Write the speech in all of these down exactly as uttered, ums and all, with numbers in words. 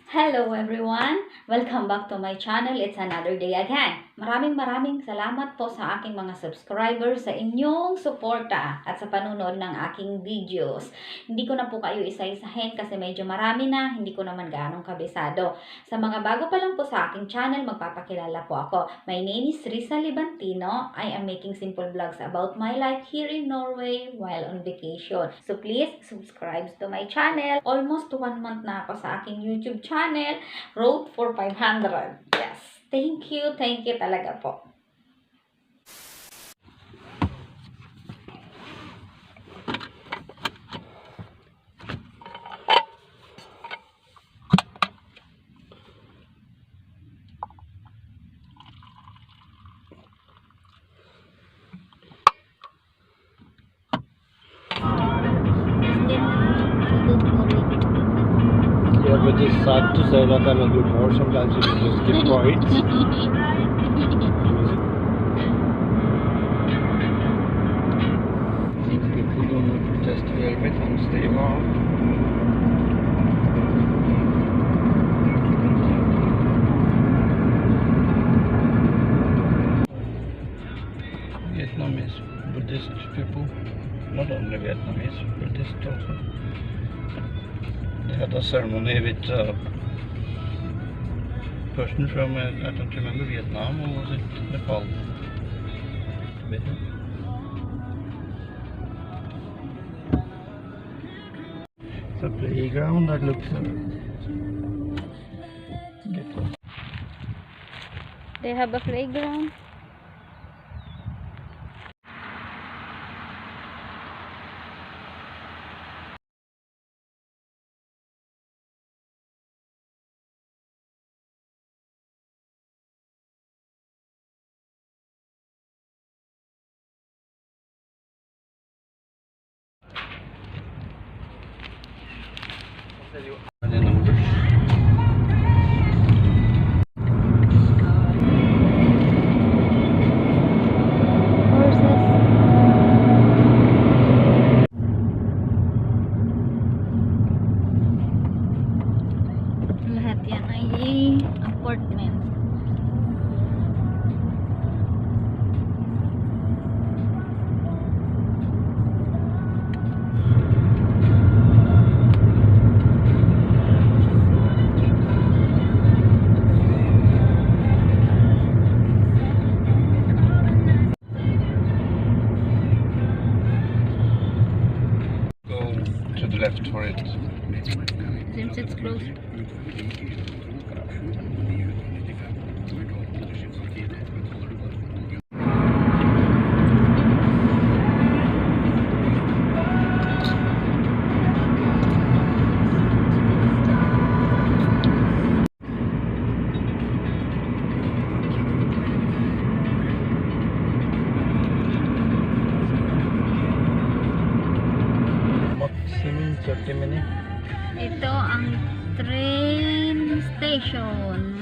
Hello everyone! Welcome back to my channel. It's another day again. Maraming maraming salamat po sa aking mga subscribers sa inyong suporta at sa panonood ng aking videos. Hindi ko na po kayo isa-isahin kasi medyo marami na, hindi ko naman gaanong kabisado. Sa mga bago pa lang po sa aking channel, magpapakilala po ako. My name is Risa Libantino. I am making simple vlogs about my life here in Norway while on vacation. So please subscribe to my channel. Almost one month na ako sa aking YouTube channel, Road for five hundred. Yes. Thank you, thank you talaga po. Yeah, but it's sad to say that I'm a good horse. Sometimes you can just keep quiet. These people don't just help it and stay off. Vietnamese Buddhist people, not only Vietnamese, Buddhist also. They had a ceremony with a person from, uh, I don't remember, Vietnam or was it Nepal? Tibet. It's a playground that looks, uh, beautiful. They have a playground. Lahat yan ay apartment. Go to the left for it. Seems it's closed. Maximum thirty minutes. Ito ang train station.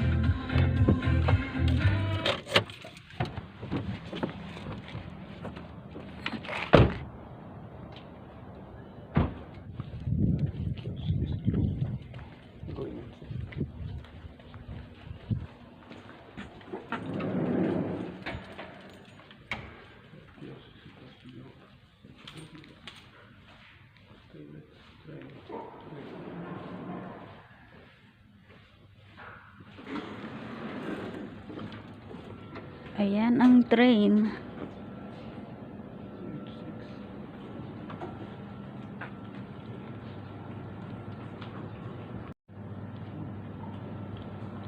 Ayan ang train.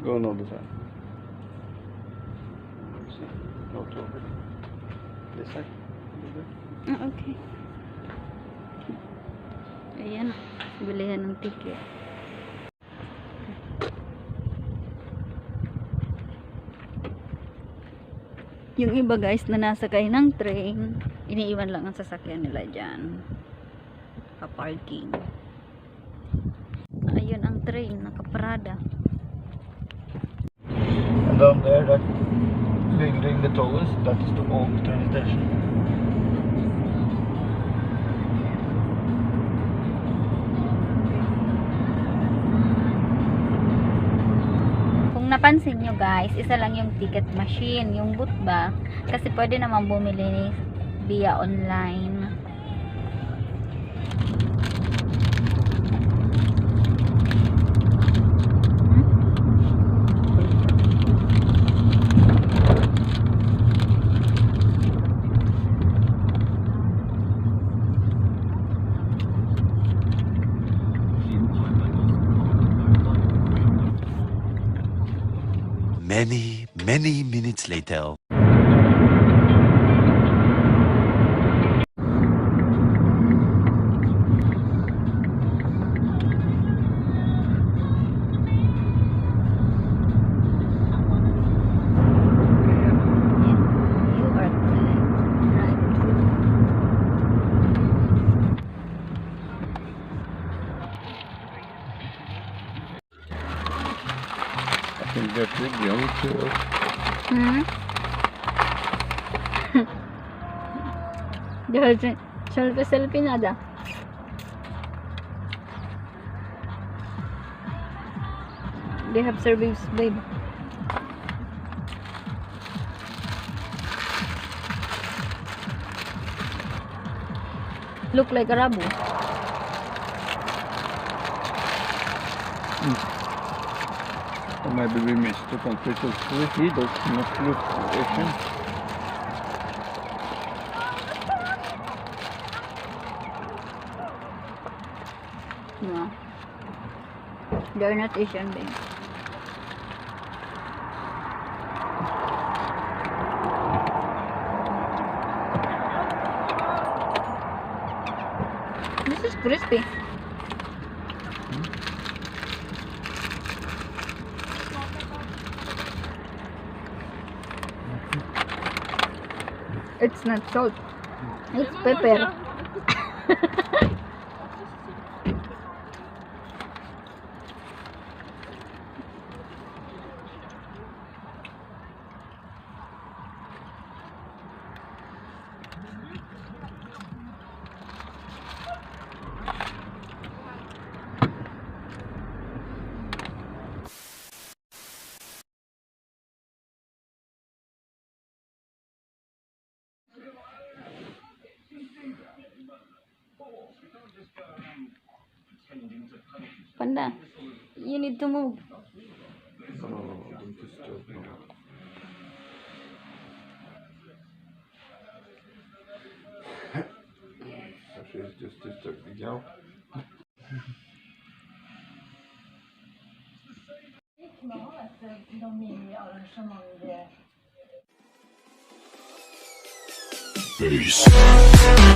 Go on the other side. No, to over. This side. Ah, okay. Ayan, bilihan ng ticket. Yung iba guys na nasakay ng train, iniiwan lang ang sasakyan nila dyan. Pa-parking. Ayun ang train, nakaparada. And down there, that building, the tallest, that is the old train station. Pansin nyo guys, isa lang yung ticket machine, yung booth ba? Kasi pwede naman bumili ni via online. Many, many minutes later. Passenger seat, yung chair. Hmm? Dahil sa selfie-selfie na da. They have service, babe. Look like a rabo. Hmm. Maybe we missed the concrete of three. He does not look Asian. No. They're not Asian, babe. This is crispy. It's not salt. It's pepper. Panda, you need to move. No, no, no, no, don't disturb, no. So she's just disturbing you. Peace.